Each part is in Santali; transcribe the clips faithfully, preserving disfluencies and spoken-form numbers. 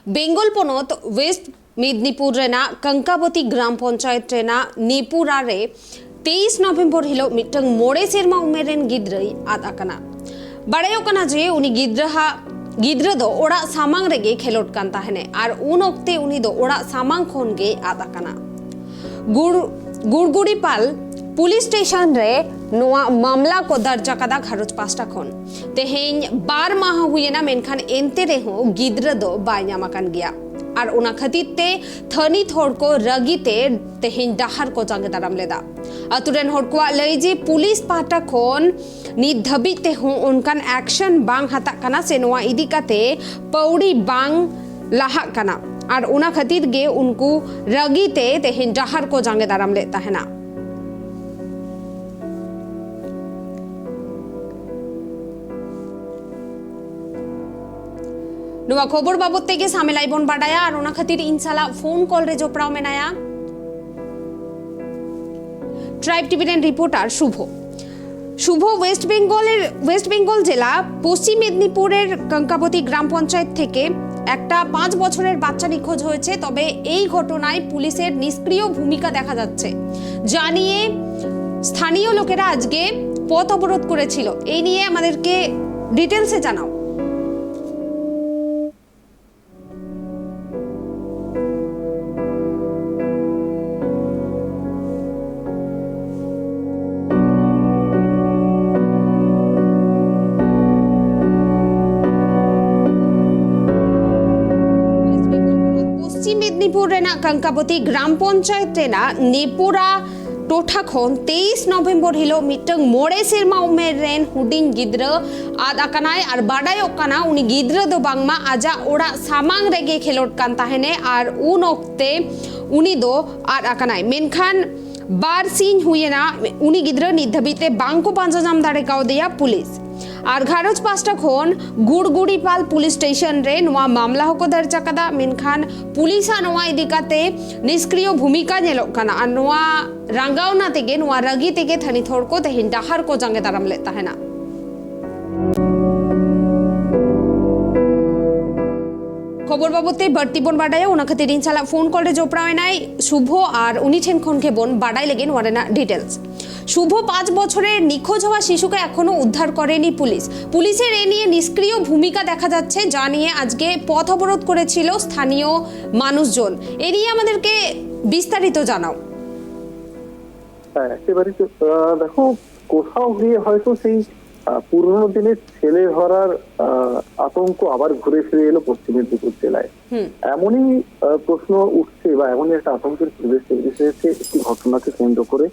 ᱵᱮᱝᱜᱚᱞ ᱯᱚᱱᱚᱛ ᱳᱭᱮᱥᱴ ᱢᱮᱫᱽᱱᱤᱯᱩᱨ ᱨᱮᱱᱟᱜ ᱠᱚᱝᱠᱟᱵᱚᱛᱤ ᱜᱨᱟᱢ ᱯᱚᱧᱪᱟᱭᱮᱛ ᱨᱮᱱᱟᱜ ᱱᱮᱯᱩᱨᱟ ᱨᱮ ᱛᱮᱭᱤᱥ ᱱᱚᱵᱷᱮᱢᱵᱚᱨ ᱦᱤᱞᱳᱜ ᱢᱤᱫᱴᱟᱝ ᱢᱚᱬᱮ ᱥᱮᱨᱢᱟ ᱩᱢᱮᱨ ᱨᱮᱱ ᱜᱤᱫᱽᱨᱟᱹᱭ ᱟᱫ ᱟᱠᱟᱱᱟ᱾ ᱵᱟᱲᱟᱭᱚᱜ ᱠᱟᱱᱟ ᱡᱮ ᱩᱱᱤ ᱜᱤᱫᱽᱨᱟᱹ ᱦᱟᱜ ᱜᱤᱫᱽᱨᱟᱹ ᱫᱚ ᱚᱲᱟᱜ ᱥᱟᱢᱟᱝ ᱨᱮᱜᱮ ᱠᱷᱮᱞᱳᱰ ᱠᱟᱱ ᱛᱟᱦᱮᱱᱮ ᱟᱨ ᱩᱱ ᱚᱠᱛᱮ ᱩᱱᱤ ᱫᱚ ᱚᱲᱟᱜ ᱥᱟᱢᱟᱝ ᱠᱷᱚᱱ ᱜᱮᱭ ᱟᱫ ᱟᱠᱟᱱᱟ᱾ ᱜᱩᱲ- ᱜᱩᱲᱜᱩᱲᱤᱯᱟᱞ ᱯᱩᱞᱤᱥ ᱥᱴᱮᱥᱚᱱ ᱨᱮ ᱱᱚᱣᱟ ᱢᱟᱢᱞᱟ ᱠᱚ ᱫᱟᱨᱡ ᱟᱠᱟᱫᱟ ᱜᱷᱟᱨᱚᱸᱡᱽ ᱯᱟᱦᱴᱟ ᱠᱷᱚᱱ᱾ ᱛᱮᱦᱮᱧ ᱵᱟᱨ ᱢᱟᱦᱟ ᱦᱩᱭᱮᱱᱟ, ᱢᱮᱱᱠᱷᱟᱱ ᱮᱱᱛᱮ ᱨᱮᱦᱚᱸ ᱜᱤᱫᱽᱨᱟᱹ ᱫᱚ ᱵᱟᱭ ᱧᱟᱢ ᱟᱠᱟᱱ ᱜᱮᱭᱟ᱾ ᱟᱨ ᱚᱱᱟ ᱠᱷᱟᱹᱛᱤᱨ ᱛᱮ ᱛᱷᱟᱹᱱᱤᱛ ᱦᱚᱲ ᱠᱚ ᱨᱟᱹᱜᱤ ᱛᱮ ᱛᱮᱦᱮᱧ ᱰᱟᱦᱟᱨ ᱠᱚ ᱡᱟᱸᱜᱮ ᱫᱟᱨᱟᱢ ᱞᱮᱫᱟ᱾ ᱟᱛᱳ ᱨᱮᱱ ᱦᱚᱲ ᱠᱚᱣᱟᱜ ᱞᱟᱹᱭ ᱡᱮ ᱯᱩᱞᱤᱥ ᱯᱟᱦᱴᱟ ᱠᱷᱚᱱ ᱱᱤᱛ ᱫᱷᱟᱹᱵᱤᱡ ᱛᱮᱦᱚᱸ ᱚᱱᱠᱟᱱ ᱮᱠᱥᱚᱱ ᱵᱟᱝ ᱦᱟᱛᱟᱜ ᱠᱟᱱᱟ ᱥᱮ ᱱᱚᱣᱟ ᱤᱫᱤ ᱠᱟᱛᱮ ᱯᱟᱹᱣᱲᱤ ᱵᱟᱝ ᱞᱟᱦᱟᱜ ᱠᱟᱱᱟ᱾ ᱟᱨ ᱚᱱᱟ ᱠᱷᱟᱹᱛᱤᱨ ᱜᱮ ᱩᱱᱠᱩ ᱨᱟᱹᱜᱤ ᱛᱮ ᱛᱮᱦᱮᱧ ᱰᱟᱦᱟᱨ ᱠᱚ ᱡᱟᱸᱜᱮ ᱫᱟᱨᱟᱢ ᱞᱮᱫ ᱛᱟᱦᱮᱱᱟ᱾ ᱱᱚᱣᱟ ᱠᱷᱚᱵᱚᱨ ᱵᱟᱵᱚᱫ ᱛᱮᱜᱮ ᱥᱟᱢᱮᱞᱟᱭ ᱵᱚᱱ ᱵᱟᱰᱟᱭᱟ ᱟᱨ ᱚᱱᱟ ᱠᱷᱟᱹᱛᱤᱨ ᱤᱧ ᱥᱟᱞᱟᱜ ᱯᱷᱳᱱ ᱠᱚᱞ ᱨᱮ ᱡᱚᱯᱲᱟᱣ ᱢᱮᱱᱟᱭᱟ ᱴᱨᱟᱭᱤᱵᱽ ᱴᱤᱵᱷᱤ ᱨᱮᱱ ᱨᱤᱯᱳᱨᱴᱟᱨ ᱥᱩᱵᱷᱚ᱾ ᱥᱩᱵᱷᱚ, ᱳᱭᱮᱥᱴ ᱵᱮᱝᱜᱚᱞ, ᱳয়েস্ট বেঙ্গল জেলা পশ্চিম মেদিনীপুরের কঙ্কাবতী গ্রাম পঞ্চায়েত থেকে একটা পাঁচ বছরের বাচ্চা নিখোঁজ হয়েছে। তবে এই ঘটনায় পুলিশের নিষ্ক্রিয় ভূমিকা দেখা যাচ্ছে। জানিয়ে স্থানীয় লোকেরা আজকে পথ অবরোধ করেছিল। এই নিয়ে আমাদেরকে ডিটেলসে জানাও। ᱯᱚᱥᱪᱤᱢ ᱢᱮᱫᱽᱱᱤᱯᱩᱨ ᱨᱮᱱᱟᱜ ᱠᱟᱝᱠᱟᱵᱚᱛᱤ ᱜᱨᱟᱢ ᱯᱚᱧᱪᱟᱭᱮᱛ ᱨᱮᱱᱟᱜ ᱱᱮᱯᱳᱨᱟ ᱴᱚᱴᱷᱟ ᱠᱷᱚᱱ ᱛᱮᱭᱤᱥ ᱱᱚᱵᱷᱮᱢᱵᱚᱨ ᱦᱤᱞᱳᱜ ᱢᱤᱫᱴᱟᱝ ᱢᱚᱬᱮ ᱥᱮᱨᱢᱟ ᱩᱢᱮᱨ ᱨᱮᱱ ᱦᱩᱰᱤᱧ ᱜᱤᱫᱽᱨᱟᱹ ᱟᱫ ᱟᱠᱟᱱᱟᱭ᱾ ᱟᱨ ᱵᱟᱰᱟᱭᱚᱜ ᱠᱟᱱᱟ, ᱩᱱᱤ ᱜᱤᱫᱽᱨᱟᱹ ᱫᱚ ᱵᱟᱝᱢᱟ ᱟᱡᱟᱜ ᱚᱲᱟᱜ ᱥᱟᱢᱟᱝ ᱨᱮᱜᱮ ᱠᱷᱮᱞᱳᱰ ᱠᱟᱱ ᱛᱟᱦᱮᱱᱮ ᱟᱨ ᱩᱱ ᱚᱠᱛᱮ ᱩᱱᱤ ᱫᱚ ᱟᱫ ᱟᱠᱟᱱᱟᱭ᱾ ᱢᱮᱱᱠᱷᱟᱱ ᱵᱟᱨ ᱥᱤᱧ ᱦᱩᱭᱮᱱᱟ, ᱩᱱᱤ ᱜᱤᱫᱽᱨᱟᱹ ᱱᱤᱛ ᱫᱷᱟᱹᱵᱤᱡ ᱛᱮ ᱵᱟᱝ ᱠᱚ ᱯᱟᱸᱡᱟ ᱧᱟᱢ ᱫᱟᱲᱮ ᱠᱟᱣᱫᱮᱭᱟ ᱯᱩᱞᱤᱥ᱾ ᱟᱨ ᱜᱷᱟᱨᱚᱸᱡᱽ ᱯᱟᱥᱴᱟ ᱠᱷᱚᱱ ᱜᱩᱲᱜᱩᱲᱤᱯᱟᱞ ᱯᱩᱞᱤᱥ ᱥᱴᱮᱥᱚᱱ ᱨᱮ ᱱᱚᱣᱟ ᱢᱟᱢᱞᱟ ᱦᱚᱸᱠᱚ ᱫᱟᱨᱡ ᱟᱠᱟᱫᱟ, ᱢᱮᱱᱠᱷᱟᱱ ᱯᱩᱞᱤᱥᱟᱜ ᱱᱚᱣᱟ ᱤᱫᱤ ᱠᱟᱛᱮ ᱱᱤᱥᱠᱨᱤᱭᱚ ᱵᱷᱩᱢᱤᱠᱟ ᱧᱮᱞᱚᱜ ᱠᱟᱱᱟ᱾ ᱟᱨ ᱱᱚᱣᱟ ᱨᱟᱸᱜᱟᱣᱱᱟ ᱛᱮᱜᱮ, ᱱᱚᱣᱟ ᱨᱟᱹᱜᱤ ᱛᱮᱜᱮ ᱛᱷᱟᱹᱱᱤᱛ ᱦᱚᱲ ᱠᱚ ᱛᱮᱦᱮᱧ ᱰᱟᱦᱟᱨ ᱠᱚ ᱡᱟᱸᱜᱮ ᱫᱟᱨᱟᱢ ᱞᱮᱫ ᱛᱟᱦᱮᱱᱟ᱾ ᱠᱷᱚᱵᱚᱨ ᱵᱟᱵᱚᱫ ᱛᱮ ᱵᱟᱹᱲᱛᱤ ᱵᱚᱱ ᱵᱟᱰᱟᱭᱟ, ᱚᱱᱟ ᱠᱷᱟᱹᱛᱤᱨ ᱤᱧ ᱥᱟᱞᱟᱜ ᱯᱷᱳᱱ ᱠᱚᱞ ᱨᱮ ᱡᱚᱯᱲᱟᱣ ᱮᱱᱟᱭ ᱥᱩᱵᱷᱚ, ᱟᱨ ᱩᱱᱤ ᱴᱷᱮᱱ ᱠᱷᱚᱱ ᱜᱮᱵᱚᱱ ᱵᱟᱰᱟᱭ ᱞᱮᱜᱮ ᱱᱚᱣᱟ ᱨᱮᱱᱟᱜ ᱰᱤᱴᱮᱞᱥ᱾ ᱥᱩᱵᱷᱚ, ᱯᱟᱸᱪ ᱵᱚᱪᱷᱚᱨᱮ ᱱᱤᱠᱷᱳᱡ ᱦᱚᱣᱟ ᱥᱤᱥᱩ ᱠᱚ ᱮᱠᱷᱚᱱᱳ ᱩদ্ধার করেনি পুলিশ। পুলিশের এ নিয়ে নিষ্ক্রিয় ভূমিকা দেখা যাচ্ছে, যা নিয়ে আজকে পথ অবরোধ করেছিল স্থানীয় মানুষজন। এ নিয়ে আমাদেরকে বিস্তারিত জানাও। হ্যাঁ, একেবারেই তো। আহ, দেখো, কোথাও গিয়ে হয়তো সেই আহ, পুরোনো দিনের ছেলে ধরার আহ, আতঙ্ক আবার ঘুরে ফিরে এলো পশ্চিম মেদিনীপুর জেলায়। এমনই আহ, প্রশ্ন উঠছে বা এমনই একটা আতঙ্কের পরিবেশ তৈরি হয়েছে একটি ঘটনাকে কেন্দ্র করে।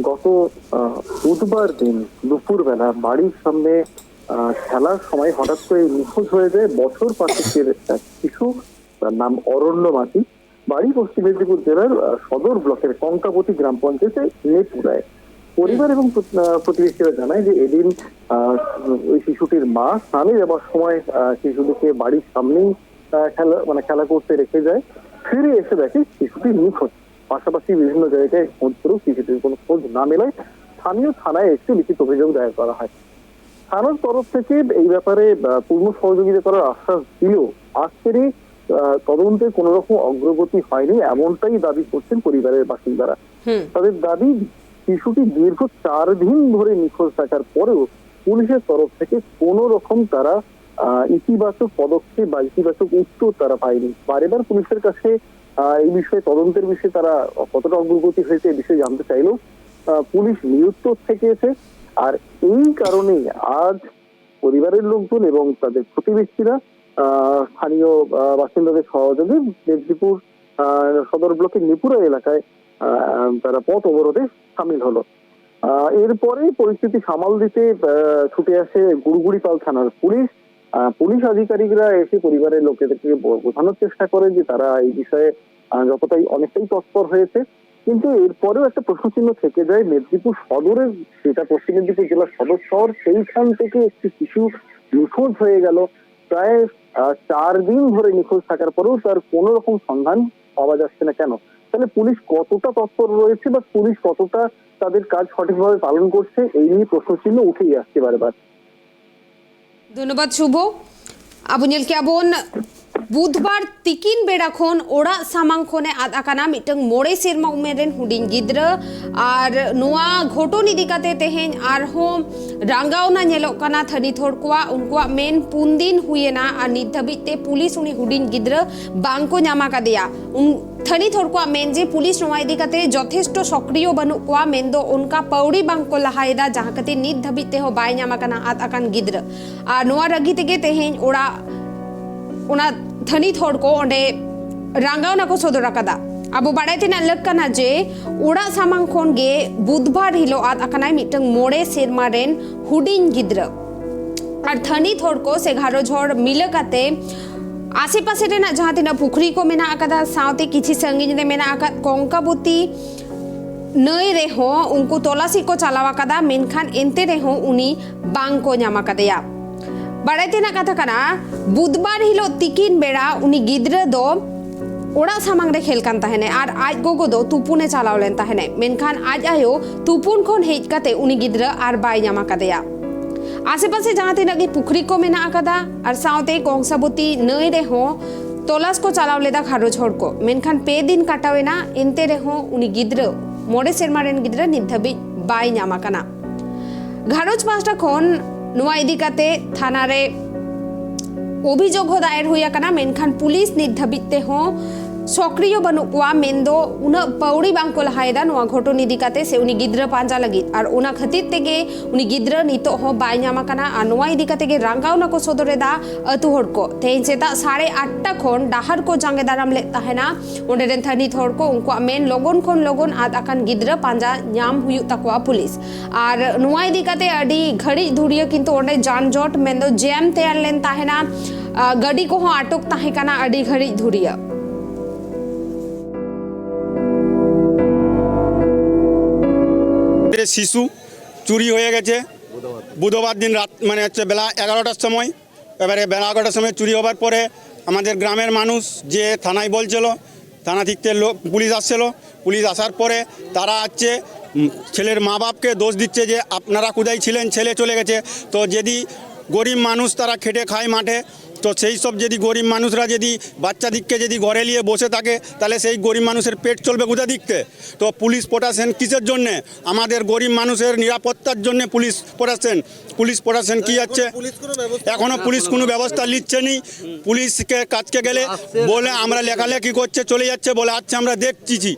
গত আহ, বুধবার দিন দুপুরবেলা বাড়ির সামনে আহ, খেলার সময় হঠাৎ করে নিখোঁজ হয়ে যায় বছর পাঁচেকের এক শিশু। তার নাম অরণ্য মাঝি। বাড়ি পশ্চিম মেদিনীপুর জেলার আহ, সদর ব্লকের কঙ্কাবতী গ্রাম পঞ্চায়েতের নেপুরায়। পরিবার এবং প্রত- আহ, প্রতিবেশীরা জানায় যে এদিন আহ, ওই শিশুটির মা স্নানে যাওয়ার সময় আহ, শিশুটিকে বাড়ির সামনেই আহ, খেলা মানে খেলা করতে রেখে যায়। ফিরে এসে দেখে শিশুটি নিখোঁজ। পাশাপাশি বিভিন্ন জায়গায় খোঁজ করেও শিশুটির কোনো খোঁজ না মেলায় স্থানীয় থানায় একটি লিখিত অভিযোগ দায়ের করা হয়। থানার তরফ থেকে এই ব্যাপারে আহ, পূর্ণ সহযোগিতা করার আশ্বাস দিলেও আজ ফেরি আহ, তদন্তে কোনো রকম অগ্রগতি হয়নি, এমনটাই দাবি করছেন পরিবারের বাসিন্দারা। তাদের দাবি, শিশুটি দীর্ঘ চার দিন ধরে নিখোঁজ থাকার পরেও পুলিশের তরফ থেকে কোনো রকম তারা আহ, ইতিবাচক পদক্ষেপ বা ইতিবাচক উত্তর তারা পায়নি। বারে বার পুলিশের কাছে আহ, এই বিষয়ে তদন্তের বিষয়ে তারা কতটা অগ্রগতি হয়েছে, এই বিষয়ে জানতে চাইলেও আহ, পুলিশ নিরুত্তর থেকে এসে। আর এই কারণেই আজ পরিবারের লোকজন এবং তাদের প্রতিবেশীরা আহ, স্থানীয় আহ, বাসিন্দাদের সহযোগে মেদিনীপুর আহ, সদর ব্লকের নিপুরা এলাকায় আহ, তারা পথ অবরোধে সামিল হলো। আহ, এরপরে পরিস্থিতি সামাল দিতে আহ, ছুটে আসে গুড়গুড়িপাল থানার পুলিশ। আহ, পুলিশ আধিকারিকরা এসে পরিবারের লোকেদেরকে ব- বোঝানোর চেষ্টা করে যে তারা এই বিষয়ে আহ, যতটাই অনেকটাই তৎপর হয়েছে, কিন্তু এরপরেও একটা প্রশ্নচিহ্ন থেকে যায় মেদিনীপুর সদরের, যেটা পশ্চিম মেদিনীপুর জেলার সদর শহর, সেইখান থেকে একটি শিশু নিখোঁজ হয়ে গেল। প্রায় আহ, চার দিন ধরে নিখোঁজ থাকার পরেও তার কোনো রকম সন্ধান পাওয়া যাচ্ছে না কেন? তাহলে পুলিশ কতটা তৎপর রয়েছে বা পুলিশ কতটা তাদের কাজ সঠিকভাবে পালন করছে, এই নিয়ে প্রশ্নচিহ্ন উঠেই আসছে বারবার। ধন্যবাদ শুভ। ᱟᱵᱚ ᱧᱮᱞ ᱠᱮᱜᱼᱟ ᱵᱚᱱ ᱵᱩᱫᱷᱵᱟᱨ ᱛᱤᱠᱤᱱ ᱵᱮᱲᱟ ᱠᱷᱚᱱ ᱚᱲᱟᱜ ᱥᱟᱢᱟᱝ ᱠᱷᱚᱱᱮ ᱟᱫ ᱟᱠᱟᱱᱟ ᱢᱤᱫᱴᱟᱝ ᱢᱚᱬᱮ ᱥᱮᱨᱢᱟ ᱩᱢᱮᱨ ᱨᱮᱱ ᱦᱩᱰᱤᱧ ᱜᱤᱫᱽᱨᱟᱹ᱾ ᱟᱨ ᱱᱚᱣᱟ ᱜᱷᱚᱴᱚᱱ ᱤᱫᱤ ᱠᱟᱛᱮ ᱛᱮᱦᱮᱧ ᱟᱨᱦᱚᱸ ᱨᱟᱸᱜᱟᱣᱱᱟ ᱧᱮᱞᱚᱜ ᱠᱟᱱᱟ ᱛᱷᱟᱹᱱᱤᱛ ᱦᱚᱲ ᱠᱚᱣᱟᱜ᱾ ᱩᱱᱠᱩᱣᱟᱜ ᱢᱮᱱ ᱯᱩᱱ ᱫᱤᱱ ᱦᱩᱭᱮᱱᱟ ᱟᱨ ᱱᱤᱛ ᱫᱷᱟᱹᱵᱤᱡ ᱛᱮ ᱯᱩᱞᱤᱥ ᱩᱱᱤ ᱦᱩᱰᱤᱧ ᱜᱤᱫᱽᱨᱟᱹ ᱵᱟᱝ ᱠᱚ ᱧᱟᱢ ᱟᱠᱟᱫᱮᱭᱟ᱾ ᱩᱱ ᱛᱷᱟᱹᱱᱤᱛ ᱦᱚᱲ ᱠᱚᱣᱟᱜ ᱢᱮᱱ ᱡᱮ ᱯᱩᱞᱤᱥ ᱱᱚᱣᱟ ᱤᱫᱤ ᱠᱟᱛᱮ ᱡᱚᱛᱷᱮᱥᱴᱚ ᱥᱚᱠᱨᱤᱭᱚ ᱵᱟᱹᱱᱩᱜ ᱠᱚᱣᱟ, ᱢᱮᱱᱫᱚ ᱚᱱᱠᱟ ᱯᱟᱹᱣᱲᱤ ᱵᱟᱝ ᱠᱚ ᱞᱟᱦᱟᱭᱮᱫᱟ, ᱡᱟᱦᱟᱸ ᱠᱷᱟᱹᱛᱤᱨ ᱱᱤᱛ ᱫᱷᱟᱹᱵᱤᱡ ᱛᱮᱦᱚᱸ ᱵᱟᱭ ᱧᱟᱢ ᱟᱠᱟᱱᱟ ᱟᱫ ᱟᱠᱟᱱ ᱜᱤᱫᱽᱨᱟᱹ᱾ ᱟᱨ ᱱᱚᱣᱟ ᱨᱟᱹᱜᱤ ᱛᱮᱜᱮ ᱛᱮᱦᱮᱧ ᱚᱲᱟᱜ, ᱚᱱᱟ ᱛᱷᱟᱹᱱᱤᱛ ᱦᱚᱲ ᱠᱚ ᱚᱸᱰᱮ ᱨᱟᱸᱜᱟᱣᱱᱟ ᱠᱚ ᱥᱚᱫᱚᱨ ᱟᱠᱟᱫᱟ᱾ ᱟᱵᱚ ᱵᱟᱲᱟᱭ ᱛᱮᱱᱟᱜ ᱞᱟᱹᱠ ᱠᱟᱱᱟ ᱡᱮ ᱚᱲᱟᱜ ᱥᱟᱢᱟᱝ ᱠᱷᱚᱱ ᱜᱮ ᱵᱩᱫᱷᱵᱟᱨ ᱦᱤᱞᱳᱜ ᱟᱫ ᱟᱠᱟᱱᱟᱭ ᱢᱤᱫᱴᱟᱝ ᱢᱚᱬᱮ ᱥᱮᱨᱢᱟ ᱨᱮᱱ ᱦᱩᱰᱤᱧ ᱜᱤᱫᱽᱨᱟᱹ᱾ ᱟᱨ ᱛᱷᱟᱹᱱᱤᱛ ᱦᱚᱲ ᱠᱚ ᱥᱮ ᱜᱷᱟᱨᱚᱸᱡᱽ ᱦᱚᱲ ᱢᱤᱞᱟᱹ ᱠᱟᱛᱮ ᱟᱥᱮ ᱯᱟᱥᱮ ᱨᱮᱱᱟᱜ ᱡᱟᱦᱟᱸ ᱛᱤᱱᱟᱹᱜ ᱯᱩᱠᱷᱨᱤ ᱠᱚ ᱢᱮᱱᱟᱜ ᱟᱠᱟᱫᱟ, ᱥᱟᱶᱛᱮ ᱠᱤᱪᱷᱤ ᱥᱟᱺᱜᱤᱧ ᱨᱮ ᱢᱮᱱᱟᱜ ᱟᱠᱟᱫ ᱠᱚᱝᱠᱟᱵᱚᱛᱤ ᱱᱟᱹᱭ ᱨᱮᱦᱚᱸ ᱩᱱᱠᱩ ᱛᱚᱞᱟᱥᱤ ᱠᱚ ᱪᱟᱞᱟᱣ ᱟᱠᱟᱫᱟ, ᱢᱮᱱᱠᱷᱟᱱ ᱮᱱᱛᱮ ᱨᱮᱦᱚᱸ ᱩᱱᱤ ᱵᱟᱝ ᱠᱚ ᱧᱟᱢ ᱟᱠᱟᱫᱮᱭᱟ᱾ ᱵᱟᱲᱟᱭ ᱛᱮᱱᱟᱜ ᱠᱟᱛᱷᱟ ᱠᱟᱱᱟ, ᱵᱩᱫᱷᱵᱟᱨ ᱦᱤᱞᱳᱜ ᱛᱤᱠᱤᱱ ᱵᱮᱲᱟ ᱩᱱᱤ ᱜᱤᱫᱽᱨᱟᱹ ᱫᱚ ᱚᱲᱟᱜ ᱥᱟᱢᱟᱝ ᱨᱮ ᱠᱷᱮᱞ ᱠᱟᱱ ᱛᱟᱦᱮᱱᱟᱭ ᱟᱨ ᱟᱡ ᱜᱚᱜᱚ ᱫᱚ ᱛᱩᱯᱩᱱᱮ ᱪᱟᱞᱟᱣ ᱞᱮᱱ ᱛᱟᱦᱮᱱᱟᱭ, ᱢᱮᱱᱠᱷᱟᱱ ᱟᱡ ᱟᱭᱳ ᱛᱩᱯᱩᱱ ᱠᱷᱚᱱ ᱦᱮᱡ ᱠᱟᱛᱮ ᱩᱱᱤ ᱜᱤᱫᱽᱨᱟᱹ ᱟᱨ ᱵᱟᱭ ᱧᱟᱢ ᱟᱠᱟᱫᱮᱭᱟ᱾ ᱟᱥᱮ ᱯᱟᱥᱮ ᱡᱟᱦᱟᱸ ᱛᱤᱱᱟᱹᱜ ᱜᱮ ᱯᱩᱠᱷᱨᱤ ᱠᱚ ᱢᱮᱱᱟᱜ ᱟᱠᱟᱫᱟ ᱟᱨ ᱥᱟᱶᱛᱮ ᱠᱚᱝᱥᱟᱵᱚᱛᱤ ᱱᱟᱹᱭ ᱨᱮᱦᱚᱸ ᱛᱚᱞᱟᱥ ᱠᱚ ᱪᱟᱞᱟᱣ ᱞᱮᱫᱟ ᱜᱷᱟᱨᱚᱸᱡᱽ ᱦᱚᱲ ᱠᱚ, ᱢᱮᱱᱠᱷᱟᱱ ᱯᱮ ᱫᱤᱱ ᱠᱟᱴᱟᱣ ᱮᱱᱟ, ᱮᱱᱛᱮ ᱨᱮᱦᱚᱸ ᱩᱱᱤ ᱜᱤᱫᱽᱨᱟᱹ, ᱢᱚᱬᱮ ᱥᱮᱨᱢᱟ ᱨᱮᱱ ᱜᱤᱫᱽᱨᱟᱹ ᱱᱤᱛ ᱫᱷᱟᱹᱵᱤᱡ ᱵᱟᱭ ᱧᱟᱢ ᱟᱠᱟᱱᱟ᱾ ᱜᱷᱟᱨᱚᱸᱡᱽ ᱯᱟᱦᱴᱟ ᱠᱷᱚᱱ ᱱᱚᱣᱟ ᱤᱫᱤ ᱠᱟᱛᱮ ᱛᱷᱟᱱᱟ ᱨᱮ ᱚᱵᱷᱤᱡᱳᱜᱽ ᱦᱚᱸ ᱫᱟᱭᱮᱨ ᱦᱩᱭ ᱟᱠᱟᱱᱟ, ᱢᱮᱱᱠᱷᱟᱱ ᱯᱩᱞᱤᱥ ᱱᱤᱛ ᱫᱷᱟᱹᱵᱤᱡ ᱛᱮᱦᱚᱸ ᱥᱚᱠᱨᱤᱭᱚ ᱵᱟᱹᱱᱩᱜ ᱠᱚᱣᱟ, ᱢᱮᱱᱫᱚ ᱩᱱᱟᱹᱜ ᱯᱟᱹᱣᱲᱤ ᱵᱟᱝ ᱠᱚ ᱞᱟᱦᱟᱭᱮᱫᱟ ᱱᱚᱣᱟ ᱜᱷᱚᱴᱚᱱ ᱤᱫᱤ ᱠᱟᱛᱮ ᱥᱮ ᱩᱱᱤ ᱜᱤᱫᱽᱨᱟᱹ ᱯᱟᱸᱡᱟ ᱞᱟᱹᱜᱤᱫ᱾ ᱟᱨ ᱚᱱᱟ ᱠᱷᱟᱹᱛᱤᱨ ᱛᱮᱜᱮ ᱩᱱᱤ ᱜᱤᱫᱽᱨᱟᱹ ᱱᱤᱛᱚᱜ ᱦᱚᱸ ᱵᱟᱭ ᱧᱟᱢ ᱟᱠᱟᱱᱟ᱾ ᱟᱨ ᱱᱚᱣᱟ ᱤᱫᱤ ᱠᱟᱛᱮ ᱜᱮ ᱨᱟᱸᱜᱟᱣᱱᱟ ᱠᱚ ᱥᱚᱫᱚᱨ ᱮᱫᱟ ᱟᱹᱛᱩ ᱦᱚᱲ ᱠᱚ᱾ ᱛᱮᱦᱮᱧ ᱥᱮᱛᱟᱜ ᱥᱟᱲᱮ ᱟᱴᱴᱟ ᱠᱷᱚᱱ ᱰᱟᱦᱟᱨ ᱠᱚ ᱡᱟᱸᱜᱮ ᱫᱟᱨᱟᱢ ᱞᱮᱫ ᱛᱟᱦᱮᱱᱟ ᱚᱸᱰᱮ ᱨᱮᱱ ᱛᱷᱟᱹᱱᱤᱛ ᱦᱚᱲ ᱠᱚ᱾ ᱩᱱᱠᱩᱣᱟᱜ ᱢᱮᱱ ᱞᱚᱜᱚᱱ ᱠᱷᱚᱱ ᱞᱚᱜᱚᱱ ᱟᱫ ᱟᱠᱟᱱ ᱜᱤᱫᱽᱨᱟᱹ ᱯᱟᱸᱡᱟ ᱧᱟᱢ ᱦᱩᱭᱩᱜ ᱛᱟᱠᱚᱣᱟ ᱯᱩᱞᱤᱥ᱾ ᱟᱨ ᱱᱚᱣᱟ ᱤᱫᱤ ᱠᱟᱛᱮ ᱟᱹᱰᱤ ᱜᱷᱟᱹᱲᱤᱡ ᱫᱷᱩᱨᱤᱭᱟᱹ ᱠᱤᱱᱛᱩ ᱚᱸᱰᱮ ᱡᱟᱱᱡᱚᱴ, ᱢᱮᱱᱫᱚ ᱡᱮᱢ ᱛᱮᱭᱟᱨ ᱞᱮᱱ ᱛᱟᱦᱮᱱᱟ᱾ ᱟᱨ ᱜᱟᱹᱰᱤ ᱠᱚᱦᱚᱸ ᱟᱴᱚᱠ ᱛᱟᱦᱮᱸ ᱠᱟᱱᱟ ᱟᱹᱰᱤ ᱜᱷᱟᱹᱲᱤᱡ ᱫᱷᱩᱨᱤᱭᱟᱹ᱾ শিশু চুরি হয়ে গেছে বুধবার দিন রাত, মানে হচ্ছে বেলা এগারোটার সময়। এবারে বেলা এগারোটার সময় চুরি হবার পরে আমাদের গ্রামের মানুষ যে থানায় বলছিল, থানা থেকে লোক, পুলিশ আসছিল। পুলিশ আসার পরে তারা হচ্ছে, উম, ছেলের মা বাপকে দোষ দিচ্ছে যে আপনারা কোথায় ছিলেন, ছেলে চলে গেছে। তো যদি গরিব মানুষ, তারা খেটে খায় মাঠে, তো সেই সব যদি গরিব মানুষরা যদি বাচ্চাদিককে যদি ঘরে নিয়ে বসে থাকে, তাহলে সেই গরিব মানুষের পেট চলবে কোথা দিকতে? তো পুলিশ প্রশাসন কিসের জন্যে? আমাদের গরিব মানুষের নিরাপত্তার জন্য পুলিশ প্রশাসন। পুলিশ প্রশাসন কি যাচ্ছে? এখনো পুলিশ কোনো ব্যবস্থা নিচ্ছে নি। পুলিশকে কাছকে গেলে বলে আমরা লেখালেখি করছে, চলে যাচ্ছে, বলে আচ্ছা আমরা দেখছি।